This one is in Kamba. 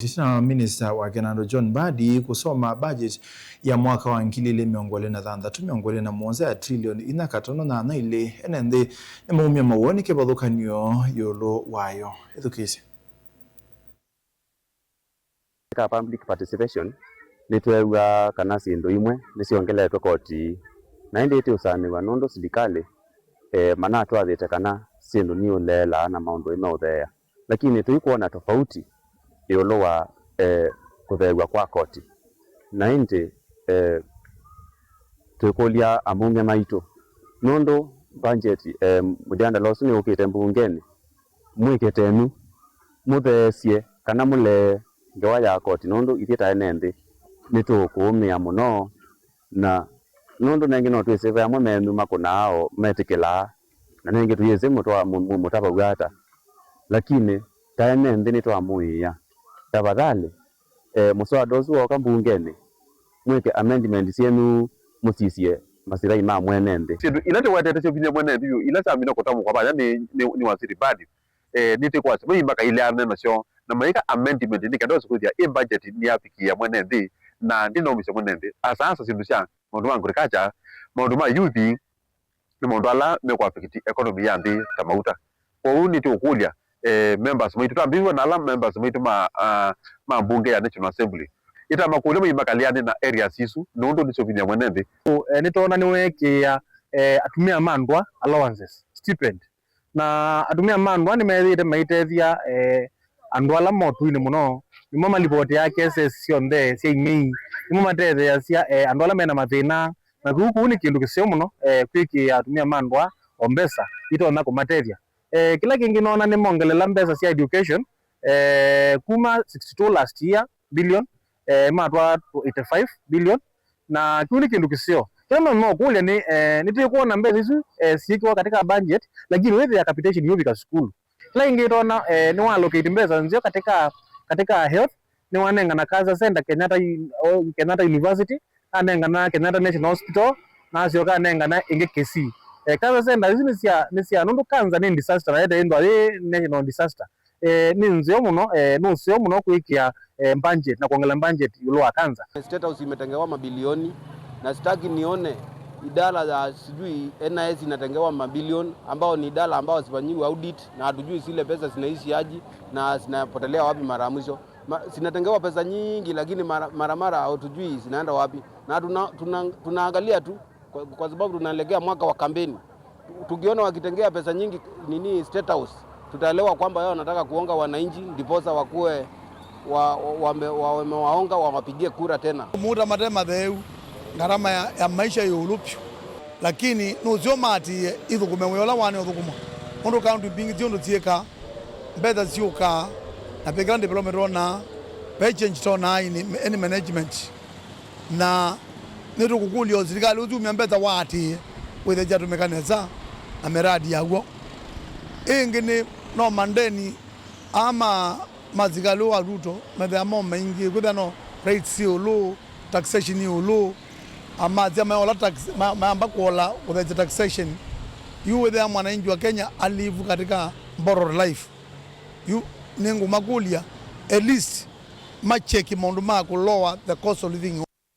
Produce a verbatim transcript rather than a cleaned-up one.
Ĩtina wa minista wa kĩnandũ John Mbadi kũsoma budget ya mwaka wa ngili ilĩ mĩongo ĩlĩ na thanthatũ mĩongo ĩlĩ na mũonza ya trilioni inya katono nyanya ilĩ, ene nthĩ nĩmaumya mawoni kĩvathũkany'o ĩũlũ wayo. Ĩthukĩĩsye. Ka public participation, nĩtweew'a kana syĩndũ imwe nĩsyongeletwe koti, na ĩndĩ itiũsaanĩw'a nũndũ silikalĩ, eh, manatwathĩte kana syĩndũ niũleelaa na maũndũ imeũtheea. Lakini tũikwona tofauti ĩũlũ wa, eh, kũtheew'a kwa koti. Na ĩndĩ, eh, twĩkũlya ambunge maitũ, nũndũ budget, eh, mũthyandala ũsu nĩũkĩte mbungenĩ, mwĩke tenu, mũtheesye kana mũlee ngewa ya koti, nũndũ ithyĩ ta ene nthĩ nĩtũũkũũmĩa mũno. Na nũndũ nengĩ no twĩsĩ ve amwe menyu makũnaa o metĩkĩlaa, na nengĩ tũyĩsĩ mũtwa-, mũ-, mũ-, mũtavaw'a ata. Lakini ta ene nthĩ nĩtwamũĩĩa, tafadhali, eh, mũswada ũsu wooka mbungenĩ, mwĩke amendment syenyu, mũsisye masilai ma mwene nthĩ. Syĩndũ ila tũwetete syũvinyie mwene nthĩ vyũ, ila syamina kũtamũkwa vaya nĩ, nĩ, nĩ Waziri Mbadi, eh, nĩtĩkwasya maimba kailĩane nasyo na maika amendment nĩ kenda wese kwĩthĩa ĩ budget nĩyavikĩĩa mwene nthĩ na ndĩnaumisya mwene nthĩ, asa asa syĩndũ sya maũndũ ma agriculture, maũndũ ma youth, nĩ maũndũ ala mekũaffect economy ya nthĩ ta mauta. Kwoou nĩtũũkũlya, eh, members maitũ, twambĩĩw'e na ala members maitũ ma, ah, ma mbunge ya National Assembly, ĩtamakũlya maimba kailĩane na areas isu nũndũ nĩsyũvinyia mwene nthĩ. Eh, nĩtwona nĩweekĩĩa, eh, atumĩa ma ndũa allowances, stipend. Na atumĩa ma ndũa nĩmethĩĩte maitethya, eh, andũ ala motũinĩ mũno. Nĩmo malivoteaa cases syonthe sya imei. Nĩmo matetheeasya, eh, andũ ala mena mathĩna. Na kĩu kũu nĩ kĩndũ kĩseo mũno, eh, kwĩkĩĩa atumĩa ma ndũa o mbesa itonya kũmatethya. Eh, kĩla kĩngĩ noona nĩmongelela mbesa sya education, eh, kuma sixty-two last year billion, eh, matwaa to eighty-five billion, na kĩu nĩ kĩndũ kĩseo. Kĩla no, no kũlya nĩ, eh, nĩtwĩkwona mbesa isu, eh, siĩkĩwa katika budget, lakini wĩthĩa capitation yũvika sukulu. Kĩla kĩngĩ tona, eh, nĩwa allocate mbesa nzeo katika, katika health, nĩwanengana cancer center Kenyatta, o, Kenyatta University, anengana Kenyatta National Hospital, na asyoka anengana ĩngĩ Kisii. Eh, cancer center isu nĩ sya, nĩ sya, nũndũ cancer nĩ disaster, na yete ĩndwa yĩ national disaster. Eh, nĩ nzeo mũno, eh, nĩ ũseo mũno kwĩkĩa, eh, budget na kuongela budget ĩũlũ wa cancer. State House imetengewa mabilioni, na sitaki nione idara ya sijui N I S inatengewa mabilioni, ambao ni idara ambao hazifanyiwi audit, na hatujui zile pesa zinaishi aje na zinapotelea wapi mara ya mwisho. Ma-, zinatengewa pesa nyingi, lakini mara, mara, mara hatujui zinaenda wapi. Na tuna, tuna, tunaangalia tu kwa, kwa sababu tunaelekea mwaka wa kampeni. Tu-, tukiona wakitengea pesa nyingi nini State House, tutaelewa kwamba wao wanataka kuonga wananchi, ndiposa wakuwe wa, wa, wame-, wa, wamewaonga, wawapigie kura tena. Mauta mate matheu, ngarama ya, ya maisha ĩ ĩũlũ vyũ. Lakini nũseo maatĩĩe ithũkũme wĩa ũla waĩ ũthũkũmwa. Nũndũ kaũntĩ mbingĩ syĩ ũndũ syĩkaa, mbesa syũkaa, na ve kĩla development wonaa, ve change twonaa in, in management. Na nĩtũkũkũlya ũsilikalĩ ũsu umya mbesa waatĩĩe wĩthĩe syatũmĩka nesa na miradi yaw'o. Ĩngĩ nĩ no mandeni aa ma, ma silikalĩ wa Ruto methĩa mo maingĩ, kwĩthĩa no rates syĩ ĩũlũ, taxation ĩũlũ, amasya mayola tax, ma-, mayamba kũola kũthesya taxation. Yu wĩthĩa mwananchi wa Kenya alive katika borrowed life. Yu nĩngũmakũlya, at least, macheki maũndũ ma kũ lower the cost of living.